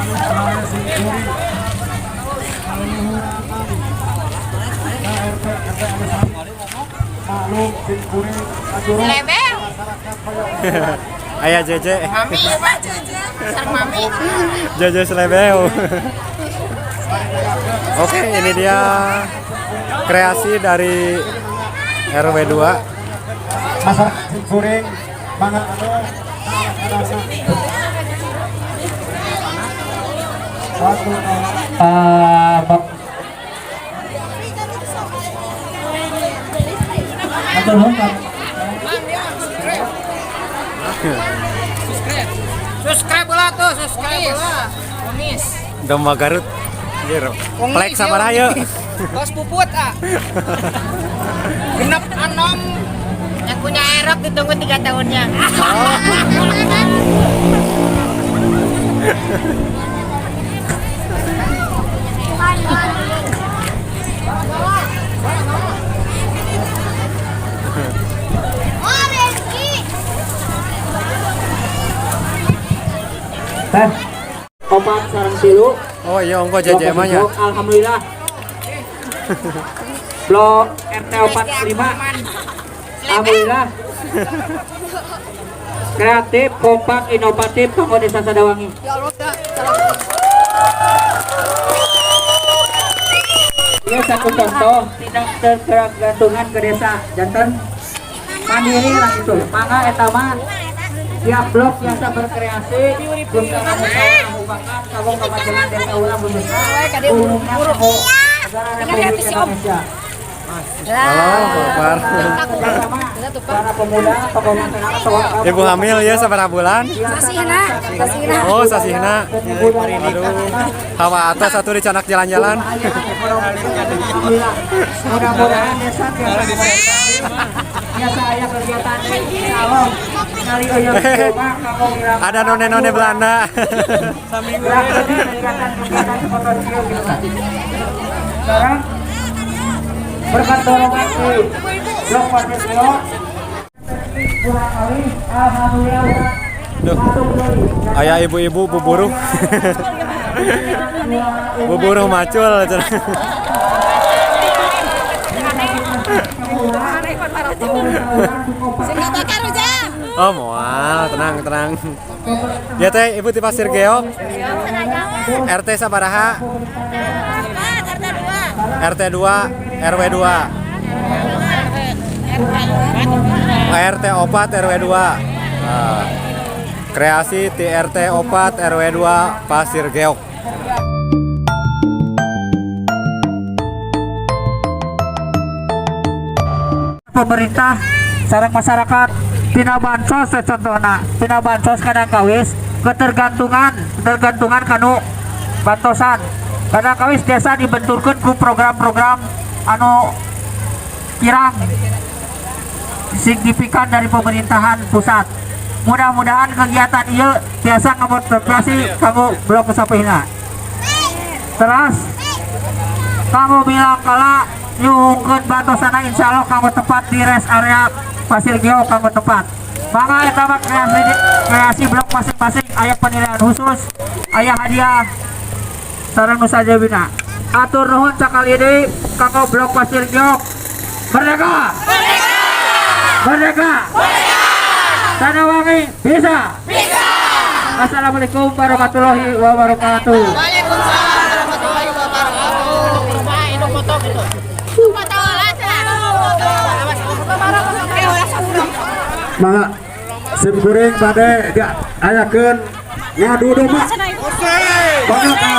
Alus wae sim kuring. Kaluhuran ka RT RT anu sami. Maklum sim kuring kajuru masyarakat hoyong. Aya JJ. Mami, Pak Jeje. Sareng mami. JJ Selebeu. Oke, ini dia kreasi dari RW 2. Masyarakat sim kuring mangga anu satu. Hatur nuhun, Kang. Subscribe lah tuh, subscribe lah. Kumis. Domba Garut. Anjir. Plek sabaraha yeuh? Bos puput ah. Genep anom yang punya erok ditunggu 3 tahunnya. Oh, Benki. Teh opat sareng tilu. Oh iya, ongko JJ mah nya. Alhamdulillah. Blok RT 45. Alhamdulillah. Kreatif, kompak, inovatif, kanggo Desa Sadawangi. Ya Allah, dah. Ini satu contoh tidak ketergantungan ke desa, janten mandiri lah itu. Mangga eta mah tiap blok biasa berkreasi, bersama musyawarah mufakat kanggo kemajuan desa urang, khususnya umumnya kanggo negara Republik Indonesia. Halo, Bapak. Bersama para pemuda, tokoh masyarakat, tokoh agama, Ibu hamil ya sabaraha bulan? Sasihna, sasihna. Oh, sasihna. Aduh. Hawa atas satu dicanak jalan-jalan. Alhamdulillah. Mudah-mudahan desa biasa aya kegiatan insya Allah kali oyong coba kanggo ngirang. Ada none-none Belanda. Kegiatan-kegiatan potensial gitu. Sekarang berkat dorongan di Blok Pasir Geok kurang kali alhamdulillah Duh. Aya ibu-ibu buburuh. Buburuh macul cenah. Sing bakar ujang. Oh, moal, tenang, tenang. Ya teh, ibu di Pasir Geok. RT sabaraha? RT 2. RT 2, RW 2. RT 4 RW 2. Nah, kreasi ti RT 4 RW 2 Pasir Geok. Pemerintah sareng masyarakat tina bansos teh, contohna tina bansos kadang kawis ketergantungan ketergantungan kanu bantosan, kadang kawis desa dibenturkeun ku program-program anu kirang signifikan dari pemerintahan pusat. Mudah-mudahan kegiatan ieu biasa ngamotivasi kanggo blok Sapihna, terus kanggo bilang kala nyuhunkeun bantosana, insya Allah kanggo tepat di rest area Pasir Geok kanggo tepat. Mangga eta mah kreasi kreasi blok masing-masing aya penilaian khusus, aya hadiah sareng nu sajabina. Atur nuhun sakali deui kanggo blok Pasir Geok. Merdeka, merdeka, merdeka! Sadawangi bisa, bisa. Assalamualaikum warahmatullahi wabarakatuh. Waalaikumsalam warahmatullahi wabarakatuh. Rumah itu foto gitu. Foto lah, Mangga sim kuring bade diayakeun ngadu domba. Mangga ka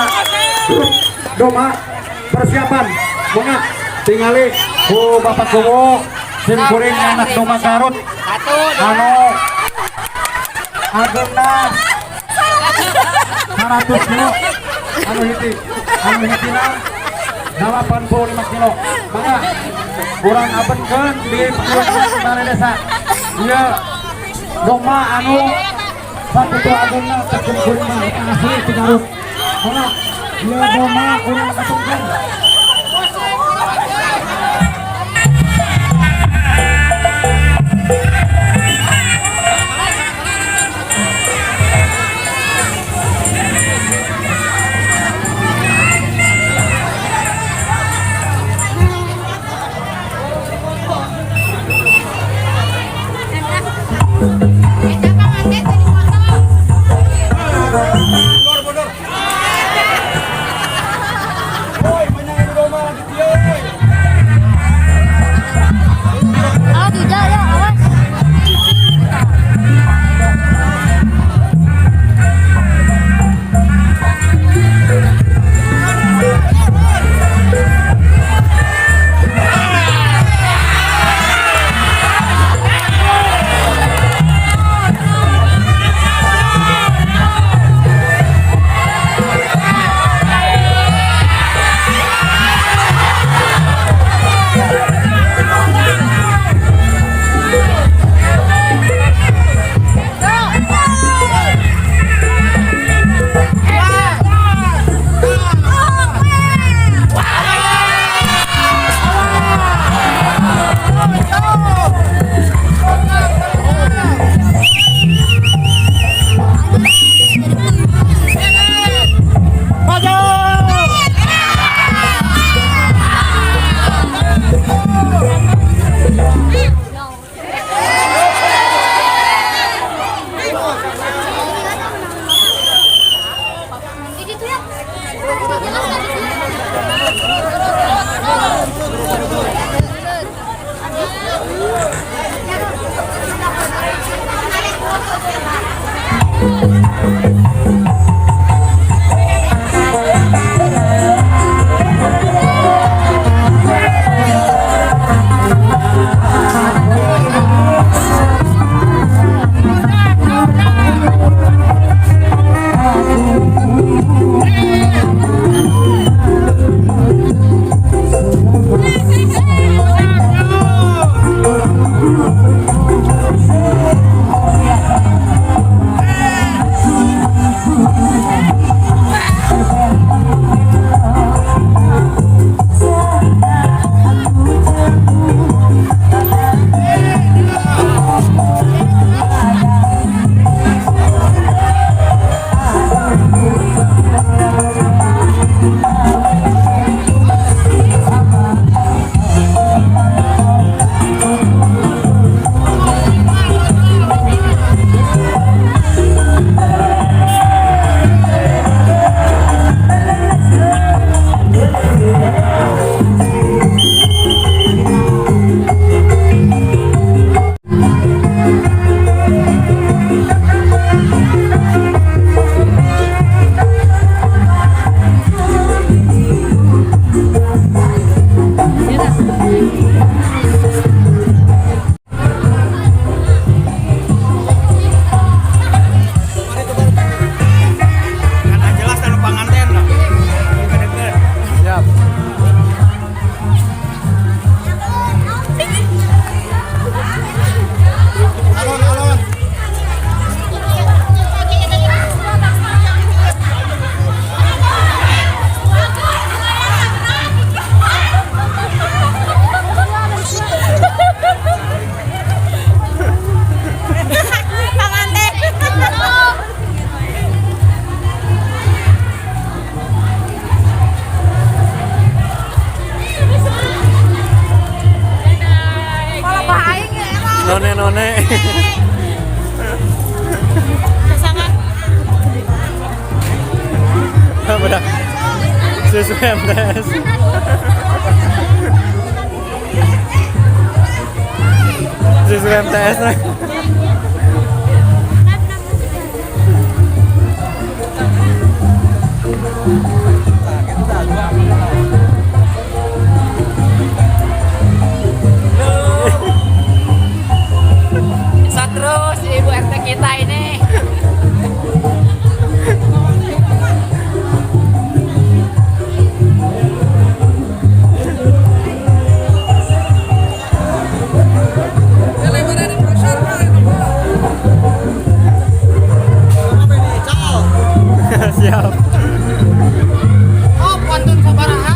grup domba persiapan. Mangga tingali ku Bapak Kuwu, sim kuring anak domba Garut anu agengna 100 kilo, anu hiji anu hijina 85 kilo. Mangga kurang abenkeun di balai desa. Ieu domba anu sakitu agengna teh kuring mah asli ti Garut. Mangga ieu domba kurang abenkeun. Jelas anu panganten lah. Siap. Alon-alon. None none. Budak siswa MTS. Siswa MTS nah. Bisa terus Ibu RT kita ini. Siap. Oh, pantun sabaraha.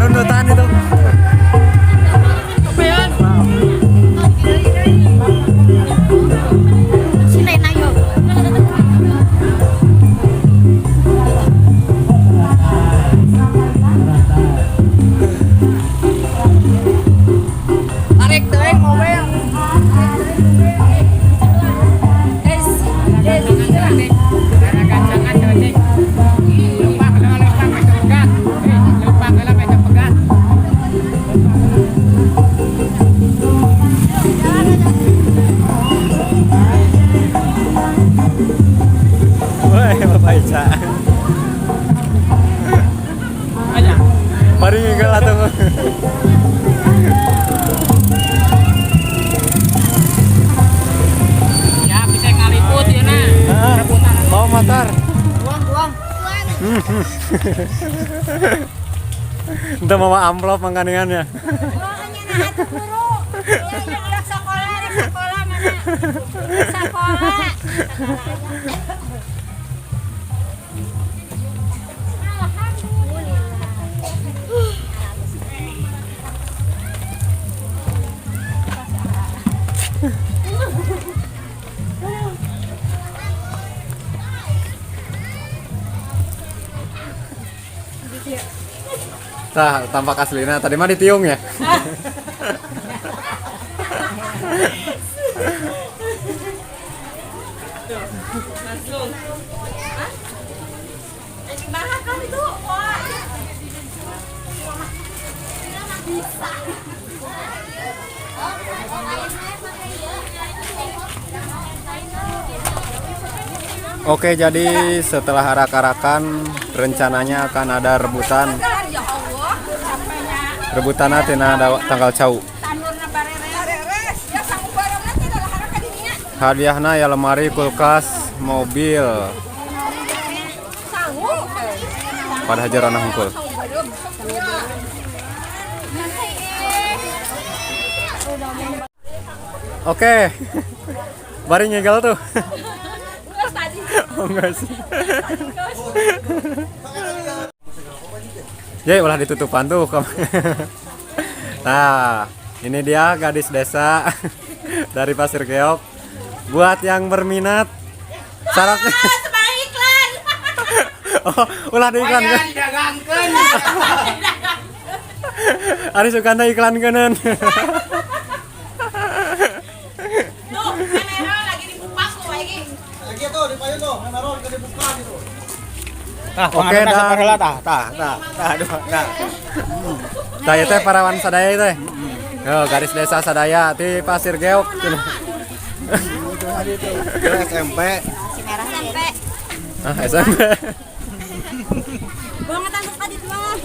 Nundutan itu. Tarik teuing mobil. Woi, Bapak Ica. Mari ngigel atuh. Entah mau amplop mangkaningannya. Sekolah, sekolah mana? Sekolah. Tah, tampak aslina tadi mah ditiung ya. Langsung. Kan itu. Wah. Bisa. Oke, jadi setelah arak-arakan rencananya akan ada rebutan. Rebutan tina tanggal cau. Hadiahna ya lemari, kulkas, mobil. Pada hajaran hungkul. Oke. Bari nyegal tuh. Oh enggak sih. Ya ulah ditutupan tuh. Nah, ini dia gadis desa dari Pasir Geok. Buat yang berminat syaratnya iklan. Oh, ulah diiklan. Didagangkeun. Ari sukana iklan keuneun. Tuh, kamera lagi dibuka kok lagi. Lagi tuh di payun tuh, kamera lagi dibuka gitu. Tah, Oke, dah. Tah, tah, tah, tah, aduh, tah. Tah ieu teh parawan sadaya teh. Oh, garis desa sadaya di Pasir Geok. SMP. SMP. Ah, SMP. Bangetan tadi mah.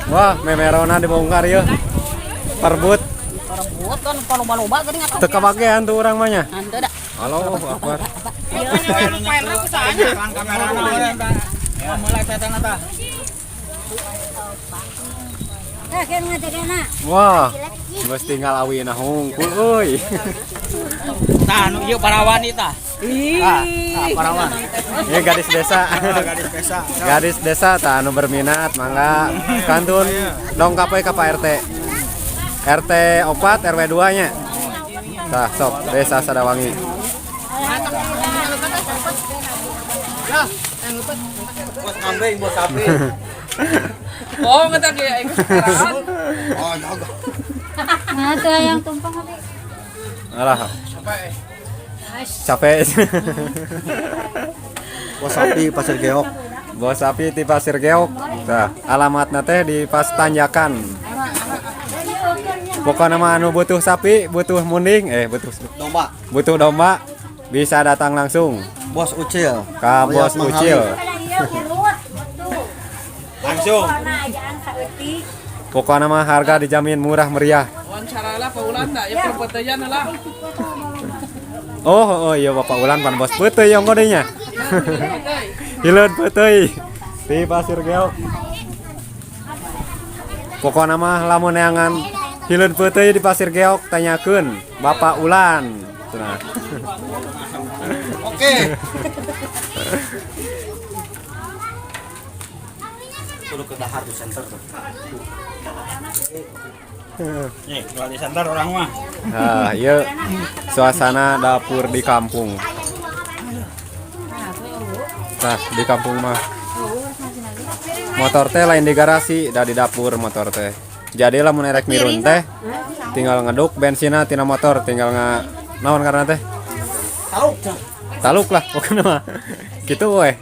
Wah, memerona dibongkar yeuh. Perbut. Perebut kan loba-loba geuning atuh. Teu kabagean tuh urang mah nya. Henteu da. Halo, akbar. Wah, geus tinggal awina hungkul euy. Tah, nu ieu parawan ieu tah. Tah, tah parawan. Ini gadis desa. Gadis desa. Gadis desa tah anu berminat mangga kantun dongkap we ka Pak RT. RT 4 RW 2 nya. Tah sok Desa Sadawangi. Bos kambing, bos sapi. Oh, ngetak ya, ikut sekarang. Oh, jaga. Nah, tuh yang tumpang abi. Alah. Capek. Bos sapi Pasir Geok. Bos sapi di Pasir Geok. Tah, alamatna teh di Pas Tanjakan. Pokoknya mah anu butuh sapi, butuh munding, butuh Domba. butuh domba bisa datang langsung Bos Ucil. ke Bos Alias Mang Ucil. Langsung. Pokoknya mah harga dijamin murah meriah. Wawancara lah, Pak Ulan, dah. Ya perbuatan lah. Oh, oh iya Bapak Ulan pan bos peuteui yang kodenya. Hileud peuteui di Pasir Geok. Pokoknya mah lamun neangan hileud peuteui di Pasir Geok tanyakeun Bapak Ulan. Cenah. Oke. Kudu ke dahar di center tuh. Nih, jual di center orang mah. Nah, iya suasana dapur di kampung. Nah, di kampung mah motor teh lain di garasi, dah di dapur motor teh. Jadi lamun erek mirun teh tinggal ngeduk bensinna tina motor, tinggal nga naon karena teh? Taluk. Taluk lah pokoknya mah. Gitu we.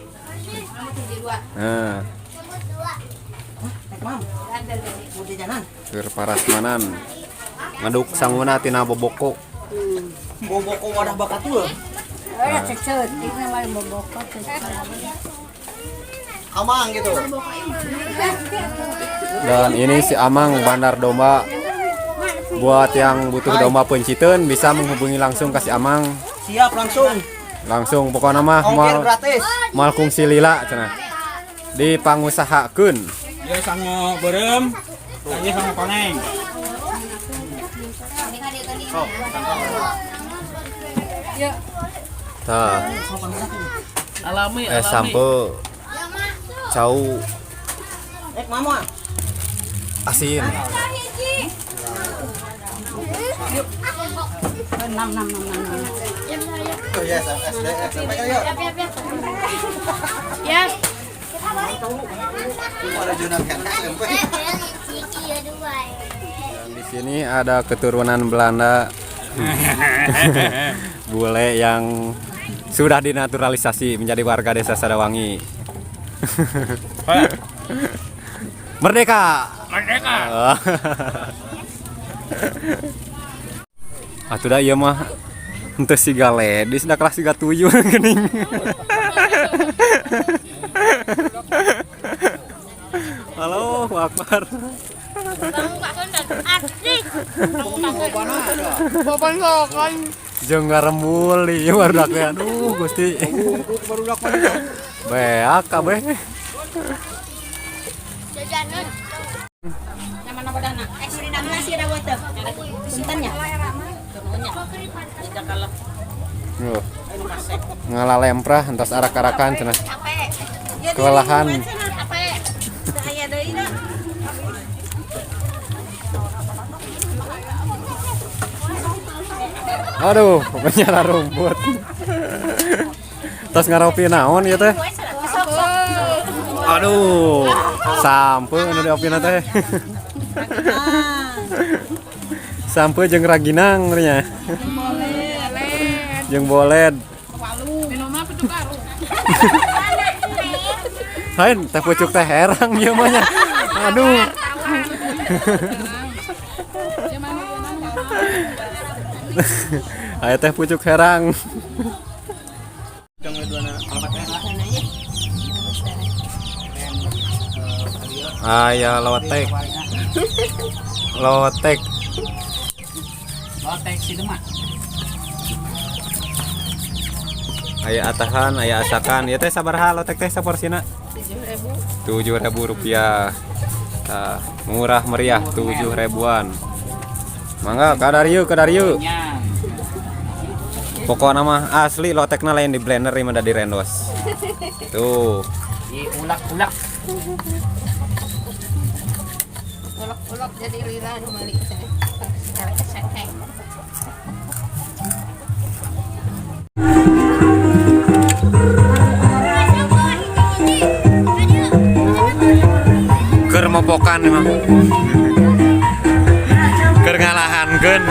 Nah. Keur parasmanan. Ngeduk sanguna tina boboko. Boboko wadah bakatul. Amang gitu. Dan ini si Amang bandar domba. Buat yang butuh domba penciteun bisa menghubungi langsung ke si Amang. Siap langsung. Langsung pokoknya mah Ongkir moal gratis. Moal kungsi lila cenah. Dipangusahakeun. Ieu sangu beureum, ieu sangu koneng. Tah. Alami, Eh sampeu cau Eh, mama. Asin. Tuh ya, SD, SMP yuk. Ya. Ada jurnal kan SMP. Dan di sini ada keturunan Belanda. Bule yang sudah dinaturalisasi menjadi warga desa Sadawangi. Merdeka. Merdeka. Atuh da ieu mah henteu siga ledis da kelas siga tuyul geuning. Halo, Akbar. Jeung ngarembul ieu barudak teh aduh Gusti. Beak kabeh. Jajanan. Nama dana. Eh Suriname sih ada teh. Punten nya. Tuh. Ngalalemprah entos arak-arakan cenah. Kelelahan. Aya deui na. Aduh, pokoknya rumput. Tos ngaropi naon ieu teh? Aduh, sampeu anu diopina teh. Sampeu jeung raginang nya. Jeung boled. Minum apa tuh baru? Lain teh pucuk teh herang ieu mah nya. Aduh. Aya teh pucuk herang. Aya lotek. Lotek. Lotek si Demak. Aya atahan, aya asakan. Ieu teh sabaraha lotek teh saporsina? 7.000 rupiah. Tah, murah meriah 7 ribuan. Mangga kadarieu kadarieu. Nya. Pokokna mah asli lotekna lain di blender ieu mah da direndos. Tuh. Ieu ulak-ulak. Ulok-ulok jadi lila nu meuli teh. Keur mopokan emang. Keur ngalahankeun.